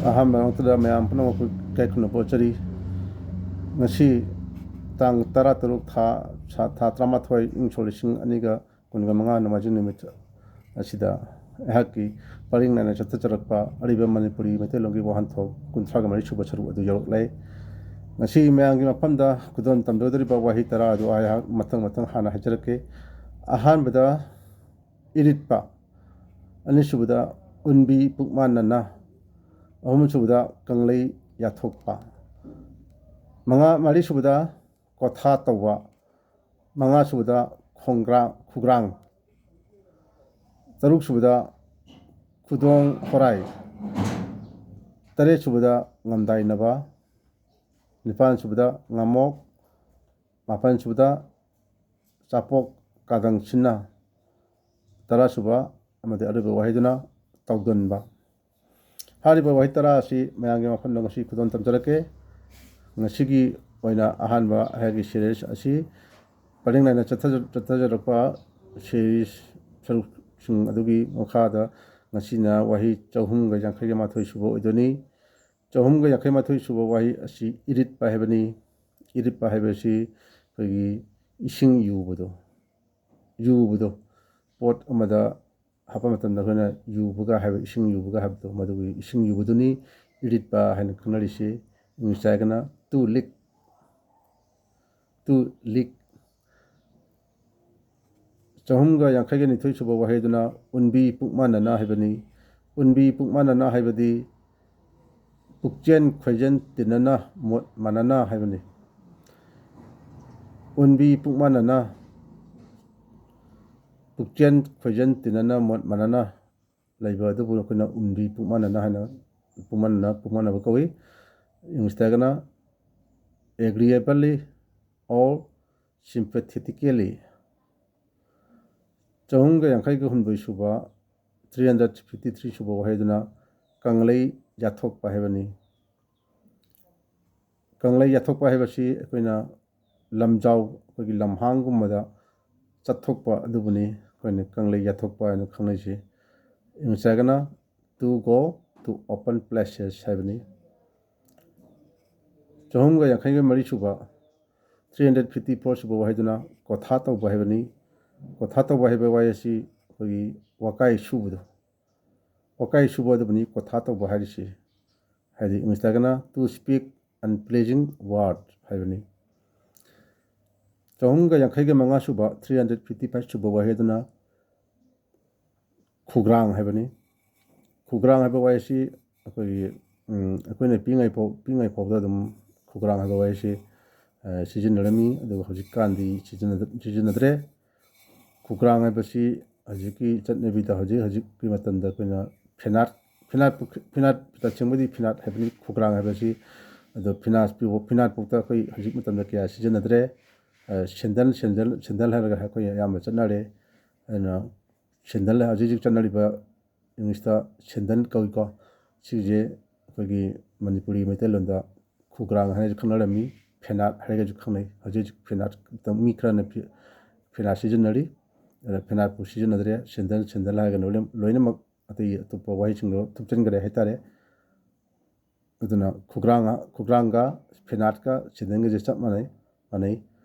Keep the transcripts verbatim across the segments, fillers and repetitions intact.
ꯑꯍꯥꯟꯕ ꯃꯛꯇꯗ ꯃꯌꯥꯝ ꯄꯨꯝꯅꯃꯛꯄꯨ ꯏꯀꯥꯏ ꯈꯨꯝꯅꯕ ꯎꯠꯆꯔꯤ꯫ ꯉꯁꯤ ꯇꯥꯡ ꯇꯔꯥꯇꯔꯨꯛ, ꯊꯥ, ꯊꯥ ꯇꯔꯥꯃꯥꯊꯣꯏ, ꯏꯪ ꯁꯣꯛ ꯂꯤꯁꯤꯡ ꯑꯅꯤꯒ ꯀꯨꯟꯒ ꯃꯉꯥ, ꯅꯣꯡꯃꯥꯏꯖꯤꯡ ꯅꯨꯃꯤꯠ ꯑꯁꯤꯗ ꯑꯩꯍꯥꯛꯀꯤ ꯄꯔꯤꯡ ꯅꯥꯏꯅ ꯆꯠꯊꯖꯔꯛꯄ ꯑꯔꯤꯕ ꯃꯅꯤꯄꯨꯔꯤ ꯃꯩꯇꯩꯂꯣꯟꯒꯤ ꯋꯥꯍꯟꯊꯣꯛ ꯀꯨꯟꯊ꯭ꯔꯥꯒ ꯃꯔꯤ ꯁꯨꯕ ꯁꯔꯨꯛ ꯑꯗꯨ ꯌꯧꯔꯛꯂꯦ꯫ ꯉꯁꯤ ꯃꯌꯥꯝꯒꯤ ꯃꯐꯝꯗ ꯈꯨꯗꯣꯜ ꯇꯝꯖꯒꯗꯧꯔꯤꯕ ꯋꯥꯍꯩ ꯇꯔꯥ ꯑꯗꯨ ꯑꯩꯍꯥꯛ ꯃꯊꯪ ꯃꯊꯪ ꯍꯥꯟꯅ ꯍꯥꯏꯖꯔꯛꯀꯦ꯫ ꯑꯍꯥꯟꯕꯗ ꯏꯔꯤꯠꯄ, ꯑꯅꯤꯁꯨꯕꯗ ꯎꯟꯕꯤ ꯄꯨꯛꯃꯥꯟꯅꯅ, ꯑꯍꯨꯝꯁꯨꯕꯗ ꯀꯪꯂꯩ ꯌꯥꯊꯣꯛꯄ, ꯃꯉꯥ, ꯃꯔꯤꯁꯨꯕꯗ ꯀꯣꯊꯥ ꯇꯧꯕ, ꯃꯉꯥꯁꯨꯕꯗ ꯈꯣꯡꯒ꯭ꯔꯥ-, ꯈꯨꯒ꯭ꯔꯥꯡ, ꯇꯔꯨꯛꯁꯨꯕꯗ ꯈꯨꯗꯣꯡ ꯍꯣꯔꯥꯏ, ꯇꯔꯦꯠꯁꯨꯕꯗ ꯉꯝꯗꯥꯏꯅꯕ, ꯅꯤꯄꯥꯟꯁꯨꯕꯗ ꯉꯥꯃꯣꯛ, ꯃꯥꯄꯟꯁꯨꯕꯗ ꯆꯥꯄꯣꯛ ꯀꯥꯗꯪ ꯁꯤꯟꯅ, ꯇꯔꯥꯁꯨꯕ ꯑꯃꯗꯤ ꯑꯔꯣꯏꯕ ꯋꯥꯍꯩꯗꯨꯅ ꯇꯧꯗꯣꯟꯕ꯫ ꯍꯥꯏꯔꯤꯕ ꯋꯥꯍꯩ ꯇꯔꯥ ꯑꯁꯤ ꯃꯌꯥꯝꯒꯤ ꯃꯐꯝꯗ ꯉꯁꯤ ꯈꯨꯗꯣꯜ ꯇꯝꯖꯔꯛꯀꯦ꯫ ꯉꯁꯤꯒꯤ ꯑꯣꯏꯅ ꯑꯍꯥꯟꯕ ꯑꯩꯍꯥꯛꯀꯤ ꯁꯤꯔꯤꯁ ꯑꯁꯤ ꯄꯔꯤꯡ ꯅꯥꯏꯅ ꯆꯠꯊꯖ-, ꯆꯠꯊꯖꯔꯛꯄ ꯁꯤꯔꯤꯁ ꯁꯔꯨꯛꯁꯤꯡ ꯑꯗꯨꯒꯤ ꯃꯈꯥꯗ ꯉꯁꯤꯅ ꯋꯥꯍꯩ ꯆꯍꯨꯝꯒ ꯌꯥꯡꯈꯩꯒ ꯃꯥꯊꯣꯏ ꯁꯨꯕ ꯑꯣꯏꯗꯣꯏꯅꯤ꯫ ꯆꯍꯨꯝꯒ ꯌꯥꯡꯈꯩ ꯃꯥꯊꯣꯏ ꯁꯨꯕ ꯋꯥꯍꯩ ꯑꯁꯤ ꯏꯔꯤꯠꯄ ꯍꯥꯏꯕꯅꯤ꯫ ꯏꯔꯤꯠꯄ ꯍꯥꯏꯕꯁꯤ ꯑꯩꯈꯣꯏꯒꯤ ꯏꯁꯤꯡ ꯌꯨꯕꯗꯣ, ꯌꯨꯕꯗꯣ, ꯄꯣꯠ ꯑꯃꯗ ꯍꯥꯞꯄ ꯃꯇꯝꯗ ꯑꯩꯈꯣꯏꯅ ꯌꯨꯕꯒ ꯍꯥꯏꯕ, ꯏꯁꯤꯡ ꯌꯨꯕꯒ ꯍꯥꯏꯕꯗꯣ, ꯃꯗꯨꯒꯤ ꯏꯁꯤꯡ ꯌꯨꯕꯗꯨꯅꯤ ꯏꯔꯤꯠꯄ ꯍꯥꯏꯅ ꯈꯪꯅꯔꯤꯁꯤ꯫ ꯏꯪꯂꯤꯁ ꯍꯥꯏꯔꯒꯅ to leak, to leak꯫ ꯆꯍꯨꯝꯒ ꯌꯥꯡꯈꯩꯒ ꯅꯤꯊꯣꯏ ꯁꯨꯕ ꯋꯥꯍꯩꯗꯨꯅ ꯎꯟꯕꯤ ꯄꯨꯛꯃꯥꯟꯅꯅ ꯍꯥꯏꯕꯅꯤ꯫ ꯎꯟꯕꯤ ꯄꯨꯛꯃꯥꯟꯅꯅ ꯍꯥꯏꯕꯗꯤ ꯄꯨꯛꯆꯦꯟ ꯈꯣꯏꯖꯦꯟ ꯇꯤꯟꯅꯅ, ꯃꯣꯠ ꯃꯥꯟꯅꯅ ꯍꯥꯏꯕꯅꯤ꯫ ꯎꯟꯕꯤ ꯄꯨꯛꯃꯥꯟꯅꯅ, ꯄꯨꯛꯆꯦꯟ ꯈꯣꯏꯖꯦꯟ ꯇꯤꯟꯅꯅ, ꯃꯣꯠ ꯃꯥꯟꯅꯅ ꯂꯩꯕ ꯑꯗꯨꯕꯨ ꯑꯩꯈꯣꯏꯅ ꯎꯟꯕꯤ ꯄꯨꯛꯃꯥꯟꯅꯅ ꯍꯥꯏꯅ, ꯄꯨꯛꯃꯥꯟꯅꯅ, ꯄꯨꯛꯃꯥꯟꯅꯕ ꯀꯧꯏ꯫ ꯏꯪꯂꯤꯁꯇ ꯍꯥꯏꯔꯒꯅ agreeably or sympathetically꯫ ꯆꯍꯨꯝꯒ ꯌꯥꯡꯈꯩꯒ ꯍꯨꯝꯗꯣꯏ ꯁꯨꯕ, three hundred fifty three ꯁꯨꯕ ꯋꯥꯍꯩꯗꯨꯅ ꯀꯪꯂꯩ ꯌꯥꯊꯣꯛꯄ ꯍꯥꯏꯕꯅꯤ꯫ ꯀꯪꯂꯩ ꯌꯥꯊꯣꯛꯄ ꯍꯥꯏꯕꯁꯤ ꯑꯩꯈꯣꯏꯅ ꯂꯝꯖꯥꯎ, ꯑꯩꯈꯣꯏꯒꯤ ꯂꯝꯍꯥꯡꯒꯨꯝꯕꯗ ꯆꯠꯊꯣꯛꯄ ꯑꯗꯨꯕꯨꯅꯤ ꯑꯩꯈꯣꯏꯅ ꯀꯪꯂꯩ ꯌꯥꯊꯣꯛꯄ ꯍꯥꯏꯅ ꯈꯪꯅꯩꯁꯤ꯫ ꯏꯪꯂꯤꯁ ꯍꯥꯏꯔꯒꯅ to go to open places ꯍꯥꯏꯕꯅꯤ꯫ ꯆꯍꯨꯝꯒ ꯌꯥꯡꯈꯩꯒ ꯃꯔꯤ ꯁꯨꯕ, three hundred fifty four ꯁꯨꯕ ꯋꯥꯍꯩꯗꯨꯅ ꯀꯣꯊꯥ ꯇꯧꯕ ꯍꯥꯏꯕꯅꯤ꯫ ꯀꯣꯊꯥ ꯇꯧꯕ ꯍꯥꯏꯕ ꯋꯥꯍꯩ ꯑꯁꯤ ꯑꯩꯈꯣꯏꯒꯤ ꯋꯥꯀꯥꯏ ꯁꯨꯕꯗꯣ, ꯋꯥꯀꯥꯏ ꯁꯨꯕ ꯑꯗꯨꯕꯨꯅꯤ ꯀꯣꯊꯥ ꯇꯧꯕ ꯍꯥꯏꯔꯤꯁꯤ꯫ ꯍꯥꯏꯗꯤ English ꯇꯒꯅ to speak unpleasing word ꯍꯥꯏꯕꯅꯤ꯫ ꯆꯍꯨꯝꯒ ꯌꯥꯡꯈꯩꯒ ꯃꯉꯥ ꯁꯨꯕ, three hundred fifty five ꯁꯨꯕ ꯋꯥꯍꯩ ꯑꯗꯨꯅ ꯈꯨꯒ꯭ꯔꯥꯡ ꯍꯥꯏꯕꯅꯤ꯫ ꯈꯨꯒ꯭ꯔꯥꯡ ꯍꯥꯏꯕ ꯋꯥꯍꯩꯁꯤ ꯑꯩꯈꯣꯏꯒꯤ, ꯎꯝ, ꯑꯩꯈꯣꯏꯅ ꯄꯤꯛꯏꯉꯩ ꯐꯥꯎ, ꯄꯤꯛꯏꯉꯩ ꯐꯥꯎꯕꯗ ꯑꯗꯨꯝ ꯈꯨꯒ꯭ꯔꯥꯡ ꯍꯥꯏꯕ ꯋꯥꯍꯩꯁꯤ, ꯑ, ꯁꯤꯖꯤꯟꯅꯔꯝꯃꯤ, ꯑꯗꯨꯒ ꯍꯧꯖꯤꯛꯀꯥꯟꯗꯤ ꯁꯤꯖꯤꯟꯅꯗ-, ꯁꯤꯖꯤꯟꯅꯗ꯭ꯔꯦ꯫ ꯈꯨꯒ꯭ꯔꯥꯡ ꯍꯥꯏꯕꯁꯤ ꯍꯧꯖꯤꯛꯀꯤ ꯆꯠꯅꯕꯤꯗ, ꯍꯧꯖꯤꯛ ꯍꯧꯖꯤꯛꯀꯤ ꯃꯇꯝꯗ ꯑꯩꯈꯣꯏꯅ ꯐꯦꯅꯥꯠ, ꯐꯦꯅꯥꯠ ꯄꯨ-, ꯐꯦꯅꯥꯠ, ꯇꯁꯦꯡꯕꯗꯤ ꯐꯦꯅꯥꯠ ꯍꯥꯏꯕꯅꯤ ꯈꯨꯒ꯭ꯔꯥꯡ ꯍꯥꯏꯕꯁꯤ꯫ ꯑꯗꯣ ꯐꯦꯅꯥꯠ ꯄꯤꯕ-, ꯐꯦꯅꯥꯠ ꯐꯥꯎꯗ ꯑꯩꯈꯣꯏ ꯍꯧꯖꯤꯛ ꯃꯇꯝꯗ ꯀꯌꯥ ꯁꯤꯖꯤꯟꯅꯗ꯭ꯔꯦ꯫ ꯑ, ꯁꯦꯟꯗꯜ, ꯁꯦꯟꯗꯜ, ꯁꯦꯟꯗꯜ ꯍꯥꯏꯔꯒ ꯑꯩꯈꯣꯏ ꯑꯌꯥꯝꯕ ꯆꯠꯅꯔꯦ꯫ ꯑꯗꯨꯅ ꯁꯦꯟꯗꯜ ꯍꯧꯖꯤꯛ ꯍꯧꯖꯤꯛ ꯆꯠꯅꯔꯤꯕ English ꯇ ꯁꯦꯟꯗꯜ ꯀꯧꯏꯀꯣ꯫ ꯁꯤꯁꯦ ꯑꯩꯈꯣꯏꯒꯤ ꯃꯅꯤꯄꯨꯔꯤ ꯃꯩꯇꯩꯂꯣꯟꯗ ꯈꯨꯒ꯭ꯔꯥꯡ ꯍꯥꯏꯅꯁꯨ ꯈꯪꯅꯔꯝꯃꯤ, ꯐꯦꯅꯥꯠ ꯍꯥꯏꯔꯒꯁꯨ ꯈꯪꯅꯩ꯫ ꯍꯧꯖꯤꯛ ꯍꯧꯖꯤꯛ ꯐꯦꯅꯥꯠ, ꯃꯤ ꯈꯔꯅ ꯐꯤ-, ꯐꯦꯅꯥꯠ ꯁꯤꯖꯤꯟꯅꯔꯤ꯫ ꯑꯗ ꯐꯦꯅꯥꯠꯄꯨ ꯁꯤꯖꯤꯟꯅꯗ꯭ꯔꯦ, ꯁꯦꯟꯗꯜ, ꯁꯦꯟꯗꯜ ꯍꯥꯏꯔꯒ ꯂꯣꯏꯅ-, ꯂꯣꯏꯅꯃꯛ ꯑꯇꯩ ꯑꯇꯣꯞꯄ ꯋꯥꯍꯩꯁꯤꯡꯗꯣ ꯊꯨꯞꯆꯤꯟꯈ꯭ꯔꯦ ꯍꯥꯏꯇꯥꯔꯦ꯫ ꯑꯗꯨꯅ ꯈꯨꯒ꯭ꯔꯥꯡ, ꯈꯨꯒ꯭ꯔꯥꯡꯒ ꯐꯦꯅꯥꯠꯀ ꯁꯦꯟꯗꯜꯒꯁꯦ ꯆꯞ ꯃꯥꯟꯅꯩ, ꯃꯥꯟꯅꯩ꯫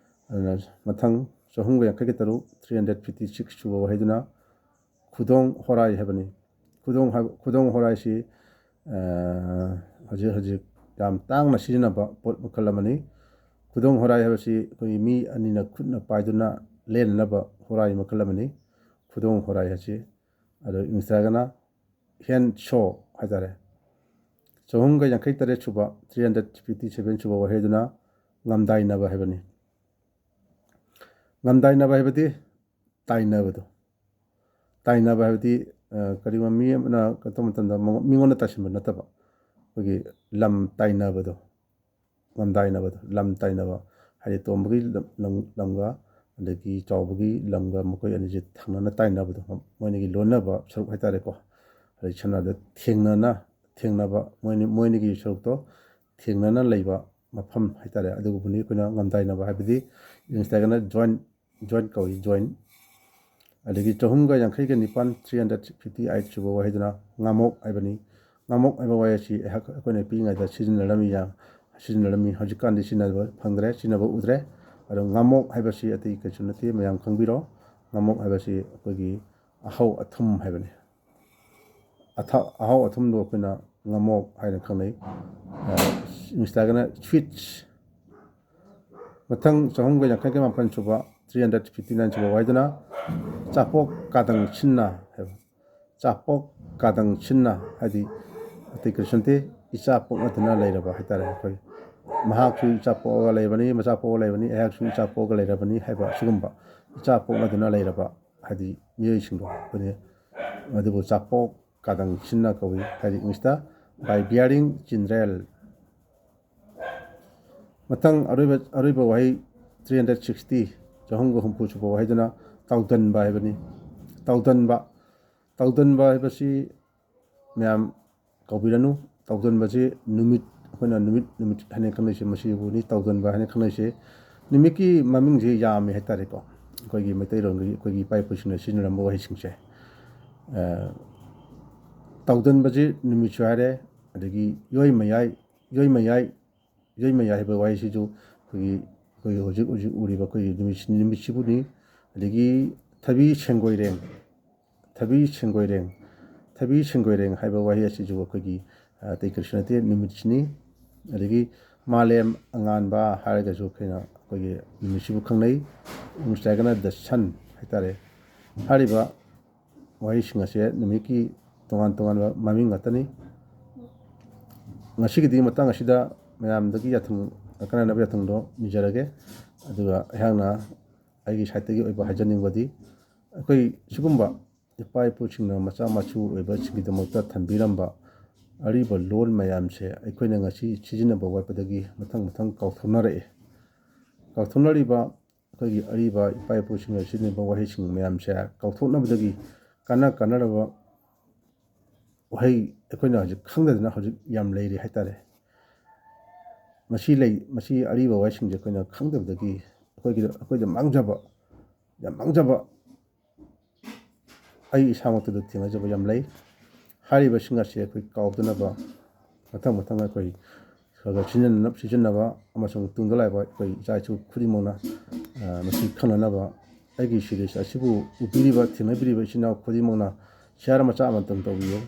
ꯑꯗꯨꯅ ꯃꯊꯪ ꯆꯍꯨꯝꯒ ꯌꯥꯡꯈꯩꯒ ꯇꯔꯨꯛ, three hundred fifty six ꯁꯨꯕ ꯋꯥꯍꯩꯗꯨꯅ ꯈꯨꯗꯣꯡ ꯍꯣꯔꯥꯏ ꯍꯥꯏꯕꯅꯤ꯫ ꯈꯨꯗꯣꯡ ꯍꯥꯏꯕ, ꯈꯨꯗꯣꯡ ꯍꯣꯔꯥꯏꯁꯤ, ꯑ, ꯍꯧꯖꯤꯛ ꯍꯧꯖꯤꯛ ꯌꯥꯝ ꯇꯥꯡꯅ ꯁꯤꯖꯤꯟꯅꯕ ꯄꯣꯠ ꯃꯈꯜ ꯑꯃꯅꯤ꯫ ꯈꯨꯗꯣꯡ ꯍꯣꯔꯥꯏ ꯍꯥꯏꯕꯁꯤ ꯑꯩꯈꯣꯏꯒꯤ ꯃꯤ ꯑꯅꯤꯅ ꯈꯨꯠꯅ ꯄꯥꯏꯗꯨꯅ ꯂꯦꯟꯅꯅꯕ ꯍꯣꯔꯥꯏ ꯃꯈꯜ ꯑꯃꯅꯤ꯫ ꯈꯨꯗꯣꯡ ꯍꯣꯔꯥꯏ ꯍꯥꯏꯁꯤ꯫ ꯑꯗꯣ English ꯇꯒꯅ hand saw ꯍꯥꯏꯇꯥꯔꯦ꯫ ꯆꯍꯨꯝꯒ ꯌꯥꯡꯈꯩ ꯇꯔꯦꯠ ꯁꯨꯕ, three hundred fifty seven ꯁꯨꯕ ꯋꯥꯍꯩꯗꯨꯅ ꯉꯝꯗꯥꯏꯅꯕ ꯍꯥꯏꯕꯅꯤ꯫ ꯉꯝꯗꯥꯏꯅꯕ ꯍꯥꯏꯕꯗꯤ ꯇꯥꯏꯅꯕꯗꯣ꯫ ꯇꯥꯏꯅꯕ ꯍꯥꯏꯕꯗꯤ, ꯑ, ꯀꯔꯤꯒꯨꯝꯕ ꯃꯤ ꯑꯃꯅ ꯀꯩꯅꯣ ꯇꯧꯕ ꯃꯇꯝꯗ ꯃꯉꯣ-, ꯃꯤꯉꯣꯟꯗ ꯇꯥꯏꯁꯤꯟꯕ ꯅꯠꯇꯕ, ꯑꯩꯈꯣꯏꯒꯤ ꯂꯝ ꯇꯥꯏꯅꯕꯗꯣ, ꯉꯝꯗꯥꯏꯅꯕꯗꯣ, ꯂꯝ ꯇꯥꯏꯅꯕ꯫ ꯍꯥꯏꯗꯤ ꯇꯣꯝꯕꯒꯤ ꯂꯝ, ꯂꯝ, ꯂꯝꯒ ꯑꯗꯒꯤ ꯆꯥꯎꯕꯒꯤ ꯂꯝꯒ ꯃꯈꯣꯏ ꯑꯅꯤꯁꯦ ꯊꯪꯅꯅ ꯇꯥꯏꯅꯕꯗꯣ, ꯃꯣꯏ ꯑꯅꯤꯒꯤ ꯂꯣꯟꯅꯕ ꯁꯔꯨꯛ ꯍꯥꯏꯇꯥꯔꯦꯀꯣ꯫ ꯑꯗꯩ ꯁꯝꯅ ꯍꯥꯏꯔꯕꯗ ꯊꯦꯡꯅꯅ, ꯊꯦꯡꯅꯕ, ꯃꯣꯏ ꯑꯅꯤ, ꯃꯣꯏ ꯑꯅꯤꯒꯤ ꯁꯔꯨꯛꯇꯣ ꯊꯦꯡꯅꯅ ꯂꯩꯕ ꯃꯐꯝ ꯍꯥꯏꯇꯥꯔꯦ꯫ ꯑꯗꯨꯒꯨꯝꯕꯅꯤ ꯑꯩꯈꯣꯏꯅ ꯉꯝꯗꯥꯏꯅꯕ ꯍꯥꯏꯕꯗꯤ English ꯇꯒꯅ join, join ꯀꯧꯏ, join꯫ ꯑꯗꯒꯤ ꯆꯍꯨꯝꯒ ꯌꯥꯡꯈꯩꯒ ꯅꯤꯄꯥꯟ, three hundred fifty eight ꯁꯨꯕ ꯋꯥꯍꯩꯗꯨꯅ ꯉꯥꯃꯣꯛ ꯍꯥꯏꯕꯅꯤ꯫ ꯉꯥꯃꯣꯛ ꯍꯥꯏꯕ ꯋꯥꯍꯩ ꯑꯁꯤ ꯑꯩꯍꯥꯛ, ꯑꯩꯈꯣꯏꯅ ꯄꯤꯛꯏꯉꯩꯗ ꯁꯤꯖꯤꯟꯅꯔꯝꯃꯤ, ꯌꯥꯝ ꯁꯤꯖꯤꯟꯅꯔꯝꯃꯤ꯫ ꯍꯧꯖꯤꯛꯀꯥꯟꯗꯤ ꯁꯤꯖꯤꯟꯅꯕ ꯐꯪꯗ꯭ꯔꯦ, ꯁꯤꯖꯤꯟꯅꯕ ꯎꯗ꯭ꯔꯦ꯫ ꯑꯗꯣ ꯉꯥꯃꯣꯛ ꯍꯥꯏꯕꯁꯤ ꯑꯇꯩ ꯀꯩꯁꯨ ꯅꯠꯇꯦ, ꯃꯌꯥꯝ ꯈꯪꯕꯤꯔꯣ꯫ ꯉꯥꯃꯣꯛ ꯍꯥꯏꯕꯁꯤ ꯑꯩꯈꯣꯏꯒꯤ ꯑꯍꯥꯎ ꯑꯊꯨꯝ ꯍꯥꯏꯕꯅꯤ꯫ ꯑꯊ-, ꯑꯍꯥꯎ ꯑꯊꯨꯝꯗꯣ ꯑꯩꯈꯣꯏꯅ ꯉꯥꯃꯣꯛ ꯍꯥꯏꯅ ꯈꯪꯅꯩ꯫ ꯑ, ꯏꯪꯂꯤꯁꯇꯒꯅ sweets꯫ ꯃꯊꯪ ꯆꯍꯨꯝꯒ ꯌꯥꯡꯈꯩꯒ ꯃꯥꯄꯟ ꯁꯨꯕ, three hundred fifty nine ꯁꯨꯕ ꯋꯥꯍꯩꯗꯨꯅ ꯆꯥꯄꯣꯛ ꯀꯥꯗꯪ ꯁꯤꯟꯅ ꯍꯥꯏꯕ꯫ ꯆꯥꯄꯣꯛ ꯀꯥꯗꯪ ꯁꯤꯟꯅ ꯍꯥꯏꯗꯤ ꯑꯇꯩ ꯀꯔꯤꯁꯨ ꯅꯠꯇꯦ, ꯏꯆꯥ ꯄꯣꯛꯅꯗꯨꯅ ꯂꯩꯔꯕ ꯍꯥꯏꯇꯥꯔꯦ꯫ ꯑꯩꯈꯣꯏ ꯃꯍꯥꯛꯁꯨ ꯏꯆꯥ ꯄꯣꯛꯑꯒ ꯂꯩꯕꯅꯤ, ꯃꯆꯥ ꯄꯣꯛꯑꯒ ꯂꯩꯕꯅꯤ, ꯑꯩꯍꯥꯛꯁꯨ ꯏꯆꯥ ꯄꯣꯛꯑꯒ ꯂꯩꯔꯕꯅꯤ ꯍꯥꯏꯕ ꯑꯁꯤꯒꯨꯝꯕ ꯏꯆꯥ ꯄꯣꯛꯅꯗꯨꯅ ꯂꯩꯔꯕ ꯍꯥꯏꯗꯤ ꯃꯤꯑꯣꯏꯁꯤꯡꯗꯣ ꯑꯩꯈꯣꯏꯅ ꯑꯗꯨꯕꯨ ꯆꯥꯄꯣꯛ ꯀꯥꯗꯪ ꯁꯤꯟꯅ ꯀꯧꯏ꯫ ꯍꯥꯏꯗꯤ ꯏꯪꯂꯤꯁꯇ by bearing children꯫ ꯃꯊꯪ ꯑꯔꯣꯏꯕ, ꯑꯔꯣꯏꯕ ꯋꯥꯍꯩ three hundred sixty, ꯆꯍꯨꯝꯒ ꯍꯨꯝꯐꯨ ꯁꯨꯕ ꯋꯥꯍꯩꯗꯨꯅ ꯇꯥꯎꯗꯟꯕ ꯍꯥꯏꯕꯅꯤ꯫ ꯇꯥꯎꯗꯟꯕ, ꯇꯥꯎꯗꯟꯕ ꯍꯥꯏꯕꯁꯤ ꯃꯌꯥꯝ ꯀꯥꯎꯕꯤꯔꯅꯨ꯫ ꯇꯥꯎꯗꯟꯕꯁꯤ ꯅꯨꯃꯤꯠ, ꯑꯩꯈꯣꯏꯅ ꯅꯨꯃꯤꯠ, ꯅꯨꯃꯤꯠ ꯍꯥꯏꯅ ꯈꯪꯅꯩꯁꯦ, ꯃꯁꯤꯕꯨꯅꯤ ꯇꯥꯎꯗꯟꯕ ꯍꯥꯏꯅ ꯈꯪꯅꯩꯁꯦ꯫ ꯅꯨꯃꯤꯠꯀꯤ ꯃꯃꯤꯡꯁꯦ ꯌꯥꯝꯃꯦ ꯍꯥꯏꯇꯥꯔꯦꯀꯣ꯫ ꯑꯩꯈꯣꯏꯒꯤ ꯃꯩꯇꯩꯂꯣꯟꯒꯤ ꯑꯩꯈꯣꯏꯒꯤ ꯏꯄꯥ ꯏꯄꯨꯁꯤꯡꯅ ꯁꯤꯖꯤꯟꯅꯔꯝꯕ ꯋꯥꯍꯩꯁꯤꯡꯁꯦ꯫ ꯑ, ꯇꯥꯎꯗꯟꯕꯁꯤ ꯅꯨꯃꯤꯠꯁꯨ ꯍꯥꯏꯔꯦ, ꯑꯗꯒꯤ ꯌꯣꯏ ꯃꯌꯥꯏ, ꯌꯣꯏ ꯃꯌꯥꯏ, ꯌꯣꯏ ꯃꯌꯥꯏ ꯍꯥꯏꯕ ꯋꯥꯍꯩꯁꯤꯁꯨ ꯑꯩꯈꯣꯏꯒꯤ, ꯑꯩꯈꯣꯏꯒꯤ ꯍꯧꯖꯤꯛ, ꯍꯧꯖꯤꯛ ꯎꯔꯤꯕ ꯑꯩꯈꯣꯏꯒꯤ ꯅꯨꯃꯤꯠ, ꯅꯨꯃꯤꯠꯁꯤꯕꯨꯅꯤ꯫ ꯑꯗꯒꯤ ꯊꯕꯤ ꯁꯦꯡꯒꯣꯏꯔꯦꯡ, ꯊꯕꯤ ꯁꯦꯡꯒꯣꯏꯔꯦꯡ, ꯊꯕꯤ ꯁꯦꯡꯒꯣꯏꯔꯦꯡ ꯍꯥꯏꯕ ꯋꯥꯍꯩ ꯑꯁꯤꯁꯨ ꯑꯩꯈꯣꯏꯒꯤ, ꯑ, ꯑꯇꯩ ꯀꯔꯤꯁꯨ ꯅꯠꯇꯦ, ꯅꯨꯃꯤꯠꯁꯤꯅꯤ꯫ ꯑꯗꯒꯤ ꯃꯥꯂꯦꯝ ꯑꯉꯥꯟꯕ ꯍꯥꯏꯔꯒꯁꯨ ꯑꯩꯈꯣꯏꯅ ꯑꯩꯈꯣꯏꯒꯤ ꯅꯨꯃꯤꯠꯁꯤꯕꯨ ꯈꯪꯅꯩ꯫ ꯏꯪꯂꯤꯁꯇ ꯍꯥꯏꯔꯒꯅ the sun ꯍꯥꯏꯇꯥꯔꯦ꯫ ꯍꯥꯏꯔꯤꯕ ꯋꯥꯍꯩꯁꯤꯡ ꯑꯁꯦ ꯅꯨꯃꯤꯠꯀꯤ ꯇꯣꯉꯥꯟ ꯇꯣꯉꯥꯟꯕ ꯃꯃꯤꯡ ꯉꯥꯛꯇꯅꯤ꯫ ꯉꯁꯤꯒꯤꯗꯤ ꯃꯇꯥꯡ ꯑꯁꯤꯗ ꯃꯌꯥꯝꯗꯒꯤ ꯌꯥꯊꯪ, ꯑꯀꯥꯏꯅꯅꯕ ꯌꯥꯊꯪꯗꯣ ꯅꯤꯖꯔꯒꯦ꯫ ꯑꯗꯨꯒ ꯑꯩꯍꯥꯛꯅ ꯑꯩꯒꯤ ꯁꯥꯏꯠꯇꯒꯤ ꯑꯣꯏꯕ ꯍꯥꯏꯖꯅꯤꯡꯕꯗꯤ, ꯑꯩꯈꯣꯏ ꯁꯤꯒꯨꯝꯕ ꯏꯄꯥ ꯏꯄꯨꯁꯤꯡꯅ ꯃꯆꯥ ꯃꯁꯨ ꯑꯣꯏꯕꯁꯤꯡꯒꯤꯗꯃꯛꯇ ꯊꯝꯕꯤꯔꯝꯕ ꯑꯔꯤꯕ ꯂꯣꯟ ꯃꯌꯥꯝꯁꯦ ꯑꯩꯈꯣꯏꯅ ꯉꯁꯤ ꯁꯤꯖꯤꯟꯅꯕ ꯋꯥꯠꯄꯗꯒꯤ ꯃꯊꯪ ꯃꯊꯪ ꯀꯥꯎꯊꯣꯛꯅꯔꯛꯑꯦ꯫ ꯀꯥꯎꯊꯣꯛꯅꯔꯤꯕ ꯑꯩꯈꯣꯏꯒꯤ ꯑꯔꯤꯕ ꯏꯄꯥ ꯏꯄꯨꯁꯤꯡꯅ ꯁꯤꯖꯤꯟꯅꯕ ꯋꯥꯍꯩꯁꯤꯡ ꯃꯌꯥꯝꯁꯦ ꯀꯥꯎꯊꯣꯛꯅꯕꯗꯒꯤ ꯀꯥꯟꯅ ꯀꯥꯟꯅꯔꯕ ꯋꯥꯍꯩ ꯑꯩꯈꯣꯏꯅ ꯍꯧꯖꯤꯛ ꯈꯪꯗꯗꯅ ꯍꯧꯖꯤꯛ ꯌꯥꯝ ꯂꯩꯔꯤ ꯍꯥꯏꯇꯥꯔꯦ꯫ ꯃꯁꯤ ꯂꯩ, ꯃꯁꯤ ꯑꯔꯤꯕ ꯋꯥꯍꯩꯁꯤꯡꯁꯦ ꯑꯩꯈꯣꯏꯅ ꯈꯪꯗꯕꯗꯒꯤ ꯑꯩꯈꯣꯏꯒꯤ, ꯑꯩꯈꯣꯏꯗ ꯃꯥꯡꯖꯕ, ꯌꯥꯝ ꯃꯥꯡꯖꯕ ꯑꯩ ꯏꯁꯥꯃꯛꯇꯗ ꯊꯦꯡꯅꯖꯕ ꯌꯥꯝ ꯂꯩ꯫ ꯍꯥꯏꯔꯤꯕꯁꯤꯡ ꯑꯁꯤ ꯑꯩꯈꯣꯏ ꯀꯥꯎꯗꯅꯕ, ꯃꯊꯪ ꯃꯊꯪ ꯑꯩꯈꯣꯏ ꯈꯔ ꯈꯔ ꯁꯤꯖꯤꯟꯅꯅꯕ, ꯁꯤꯖꯤꯟꯅꯕ ꯑꯃꯁꯨꯡ ꯇꯨꯡꯗ ꯂꯥꯛꯏꯕ ꯑꯩꯈꯣꯏ ꯏꯆꯥ ꯏꯁꯨ ꯈꯨꯗꯤꯡꯃꯛꯅ, ꯑ, ꯃꯁꯤ ꯈꯪꯅꯅꯕ, ꯑꯩꯒꯤ ꯁꯤꯔꯤꯁ ꯑꯁꯤꯕꯨ ꯎꯕꯤꯔꯤꯕ, ꯊꯦꯡꯅꯕꯤꯔꯤꯕ ꯏꯆꯤꯟ ꯏꯅꯥꯎ ꯈꯨꯗꯤꯡꯃꯛꯅ ꯁꯤꯌꯥꯔ ꯃꯆꯥ ꯑꯃꯇꯪ ꯇꯧꯕꯤꯌꯨ꯫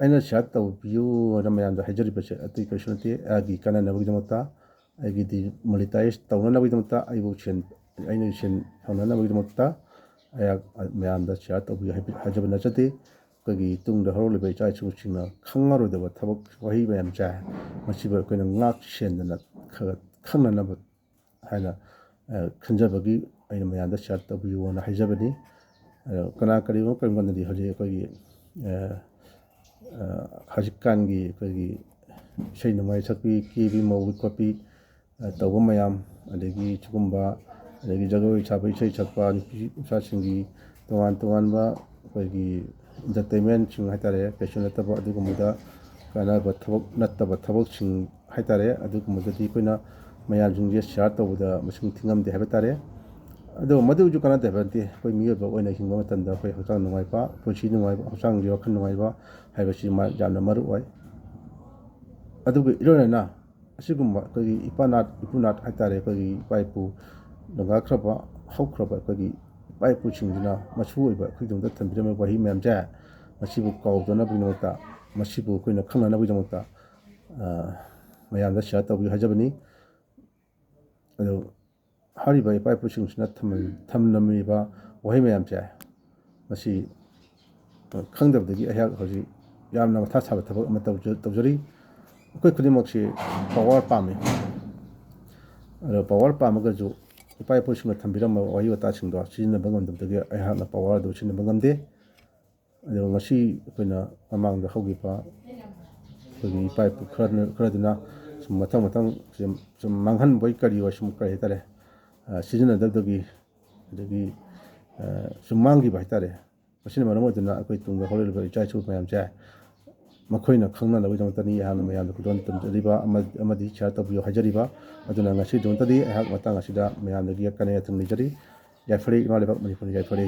ꯑꯩꯅ ꯁꯤꯌꯥꯔ ꯇꯧꯕꯤꯌꯨ ꯍꯥꯏꯅ ꯃꯌꯥꯝꯗ ꯍꯥꯏꯖꯔꯤꯕꯁꯦ ꯑꯇꯩ ꯀꯩꯁꯨ ꯅꯠꯇꯦ, ꯑꯩꯒꯤ ꯀꯥꯟꯅꯅꯕꯒꯤꯗꯃꯛꯇ, ꯑꯩꯒꯤꯗꯤ ꯃꯣꯅꯤꯇꯥꯏꯁ ꯇꯧꯅꯅꯕꯒꯤꯗꯃꯛꯇ, ꯑꯩꯕꯨ ꯁꯦꯟ, ꯑꯩꯅ ꯁꯦꯟ ꯐꯪꯅꯅꯕꯒꯤꯗꯃꯛꯇ ꯑꯩꯍꯥꯛ ꯃꯌꯥꯝꯗ ꯁꯤꯌꯥꯔ ꯇꯧꯕꯤꯌꯨ ꯍꯥꯏꯕ, ꯍꯥꯏꯖꯕ ꯅꯠꯆꯗꯦ꯫ ꯑꯩꯈꯣꯏꯒꯤ ꯇꯨꯡꯗ ꯍꯧꯔꯛꯂꯤꯕ ꯏꯆꯥ ꯏꯁꯨꯁꯤꯡꯅ ꯈꯪꯉꯔꯣꯏꯗꯕ ꯊꯕꯛ ꯋꯥꯍꯩ ꯃꯌꯥꯝꯁꯦ, ꯃꯁꯤꯕꯨ ꯑꯩꯈꯣꯏꯅ ꯉꯥꯛ ꯁꯦꯟꯗꯅ ꯈꯔ ꯈꯪꯅꯅꯕ ꯍꯥꯏꯅ, ꯑ, ꯈꯟꯖꯕꯒꯤ ꯑꯩꯅ ꯃꯌꯥꯝꯗ ꯁꯤꯌꯥꯔ ꯇꯧꯕꯤꯌꯨꯅ ꯍꯥꯏꯖꯕꯅꯤ꯫ ꯑꯗꯣ ꯀꯅꯥ ꯀꯔꯤꯒꯨꯝꯕ ꯀꯔꯤꯒꯨꯝꯕꯗꯗꯤ ꯍꯧꯖꯤꯛ ꯑꯩꯈꯣꯏꯒꯤ, ꯑ, ꯑ, ꯍꯧꯖꯤꯛꯀꯥꯟꯒꯤ ꯑꯩꯈꯣꯏꯒꯤ ꯏꯁꯩ ꯅꯣꯡꯃꯥꯏ ꯁꯛꯄꯤ, ꯀꯦꯕꯤ ꯃꯧꯕꯤ ꯈꯣꯠꯄꯤ, ꯑ, ꯇꯧꯕ ꯃꯌꯥꯝ, ꯑꯗꯒꯤ ꯁꯤꯒꯨꯝꯕ, ꯑꯗꯒꯤ ꯖꯒꯣꯏ ꯁꯥꯕ, ꯏꯁꯩ ꯁꯛꯄ, ꯅꯨꯄꯤ ꯃꯆꯥꯁꯤꯡꯒꯤ ꯇꯣꯉꯥꯟ ꯇꯣꯉꯥꯟꯕ ꯑꯩꯈꯣꯏꯒꯤ ꯏꯟꯇꯔꯇꯦꯟꯃꯦꯟꯁꯤꯡ ꯍꯥꯏꯇꯥꯔꯦ, ꯀꯩꯁꯨ ꯅꯠꯇꯕ ꯑꯗꯨꯒꯨꯝꯕꯗ ꯀꯥꯟꯅꯕ ꯊꯕꯛ ꯅꯠꯇꯕ ꯊꯕꯛꯁꯤꯡ ꯍꯥꯏꯇꯥꯔꯦ, ꯑꯗꯨꯒꯨꯝꯕꯗꯗꯤ ꯑꯩꯈꯣꯏꯅ ꯃꯌꯥꯝꯁꯤꯡꯁꯦ ꯁꯤꯌꯥꯔ ꯇꯧꯕꯗ ꯃꯁꯤꯡ ꯊꯤꯉꯝꯗꯦ ꯍꯥꯏꯕ ꯇꯥꯔꯦ꯫ ꯑꯗꯣ ꯃꯗꯨꯁꯨ ꯀꯥꯟꯅꯗꯦ ꯍꯥꯏꯕ ꯅꯠꯇꯦ꯫ ꯑꯩꯈꯣꯏ ꯃꯤꯑꯣꯏꯕ ꯑꯣꯏꯅ ꯍꯤꯡꯕ ꯃꯇꯝꯗ ꯑꯩꯈꯣꯏ ꯍꯛꯆꯥꯡ ꯅꯨꯡꯉꯥꯏꯕ, ꯄꯨꯟꯁꯤ ꯅꯨꯡꯉꯥꯏꯕ, ꯍꯛꯆꯥꯡꯒꯤ ꯋꯥꯈꯜ ꯅꯨꯡꯉꯥꯏꯕ ꯍꯥꯏꯕꯁꯤ ꯃꯥ ꯌꯥꯝꯅ ꯃꯔꯨ ꯑꯣꯏ꯫ ꯑꯗꯨꯒ ꯏꯔꯣꯏꯅꯅ ꯑꯁꯤꯒꯨꯝꯕ ꯑꯩꯈꯣꯏꯒꯤ ꯏꯄꯥ ꯅꯥꯠ, ꯏꯄꯨ ꯅꯥꯠ ꯍꯥꯏꯇꯥꯔꯦ, ꯑꯩꯈꯣꯏꯒꯤ ꯏꯄꯥ ꯏꯄꯨ ꯅꯣꯡꯉꯥꯟꯈ꯭ꯔꯕ, ꯍꯧꯈ꯭ꯔꯕ ꯑꯩꯈꯣꯏꯒꯤ ꯏꯄꯥ ꯏꯄꯨꯁꯤꯡꯁꯤꯅ ꯃꯆꯨ ꯑꯣꯏꯕ ꯑꯩꯈꯣꯏꯒꯤꯗꯃꯛꯇ ꯊꯝꯕꯤꯔꯝꯕ ꯋꯥꯍꯩ ꯃꯌꯥꯝꯁꯦ, ꯃꯁꯤꯕꯨ ꯀꯥꯎꯗꯅꯕꯒꯤꯗꯃꯛꯇ, ꯃꯁꯤꯕꯨ ꯑꯩꯈꯣꯏꯅ ꯈꯪꯅꯅꯕꯒꯤꯗꯃꯛꯇ, ꯑ, ꯃꯌꯥꯝꯗ ꯁꯤꯌꯥꯔ ꯇꯧꯕꯤꯌꯨ ꯍꯥꯏꯖꯕꯅꯤ꯫ ꯑꯗꯨ ꯍꯥꯏꯔꯤꯕ ꯏꯄꯥ ꯏꯄꯨꯁꯤꯡꯁꯤꯅ ꯊꯝꯂꯝ-, ꯊꯝꯂꯝꯃꯤꯕ ꯋꯥꯍꯩ ꯃꯌꯥꯝꯁꯦ, ꯃꯁꯤ ꯈꯪꯗꯕꯗꯒꯤ ꯑꯩꯍꯥꯛ ꯍꯧꯖꯤꯛ ꯌꯥꯝꯅ ꯃꯊꯥ ꯁꯥꯕ ꯊꯕꯛ ꯑꯃ ꯇꯧꯖ-, ꯇꯧꯖꯔꯤ꯫ ꯑꯩꯈꯣꯏ ꯈꯨꯗꯤꯡꯃꯛꯁꯤ ꯄꯥꯋꯔ ꯄꯥꯝꯃꯤ꯫ ꯑꯗꯣ ꯄꯥꯋꯔ ꯄꯥꯝꯃꯒꯁꯨ ꯏꯄꯥ ꯏꯄꯨꯁꯤꯡꯅ ꯊꯝꯕꯤꯔꯝꯕ ꯋꯥꯍꯩ ꯋꯥꯇꯥꯁꯤꯡꯗꯣ ꯁꯤꯖꯤꯟꯅꯕ ꯉꯝꯗꯕꯗꯒꯤ ꯑꯩꯍꯥꯛꯅ ꯄꯥꯋꯔ ꯑꯗꯨ ꯁꯤꯖꯤꯟꯅꯕ ꯉꯝꯗꯦ꯫ ꯑꯗꯣ ꯉꯁꯤ ꯑꯩꯈꯣꯏꯅ ꯃꯃꯥꯡꯗ ꯍꯧꯈꯤꯕ ꯑꯩꯈꯣꯏꯒꯤ ꯏꯄꯥ ꯏꯄꯨ ꯈꯔꯅ, ꯈꯔꯗꯨꯅ ꯁꯨꯝ ꯃꯊꯪ ꯃꯊꯪ ꯁꯨꯝ, ꯁꯨꯝ ꯃꯥꯡꯍꯟꯕꯣꯏ ꯀꯔꯤ ꯑꯣꯏ ꯁꯨꯝ ꯀꯔꯤ ꯍꯥꯏꯇꯥꯔꯦ, ꯑ, ꯁꯤꯖꯤꯟꯅꯗꯕꯗꯒꯤ, ꯑꯗꯒꯤ, ꯑ, ꯁꯨꯝ ꯃꯥꯡꯈꯤꯕ ꯍꯥꯏꯇꯥꯔꯦ꯫ ꯃꯁꯤꯅ ꯃꯔꯝ ꯑꯣꯏꯗꯨꯅ ꯑꯩꯈꯣꯏ ꯇꯨꯡꯗ ꯍꯧꯔꯛꯂꯤꯕ ꯏꯆꯥ ꯏꯁꯨ ꯃꯌꯥꯝꯁꯦ ꯃꯈꯣꯏꯅ ꯈꯪꯅꯅꯕꯒꯤꯗꯃꯛꯇꯅꯤ ꯑꯩꯍꯥꯛꯅ ꯃꯌꯥꯝꯗ ꯈꯨꯗꯣꯜ ꯇꯝꯖꯔꯤꯕ ꯑꯃ-, ꯑꯃꯗꯤ ꯁꯤꯌꯥꯔ ꯇꯧꯕꯤꯌꯨ ꯍꯥꯏꯖꯔꯤꯕ꯫ ꯑꯗꯨꯅ ꯉꯁꯤꯗꯃꯛꯇꯗꯤ ꯑꯩꯍꯥꯛ ꯃꯇꯥꯡ ꯑꯁꯤꯗ ꯃꯌꯥꯝꯗꯒꯤ ꯀꯥꯏꯅ ꯌꯥꯊꯪ ꯅꯤꯖꯔꯤ꯫ ꯌꯥꯏꯐꯔꯦ, ꯏꯃꯥ ꯂꯩꯕꯥꯛ ꯃꯅꯤꯄꯨꯔ ꯌꯥꯏꯐꯔꯦ꯫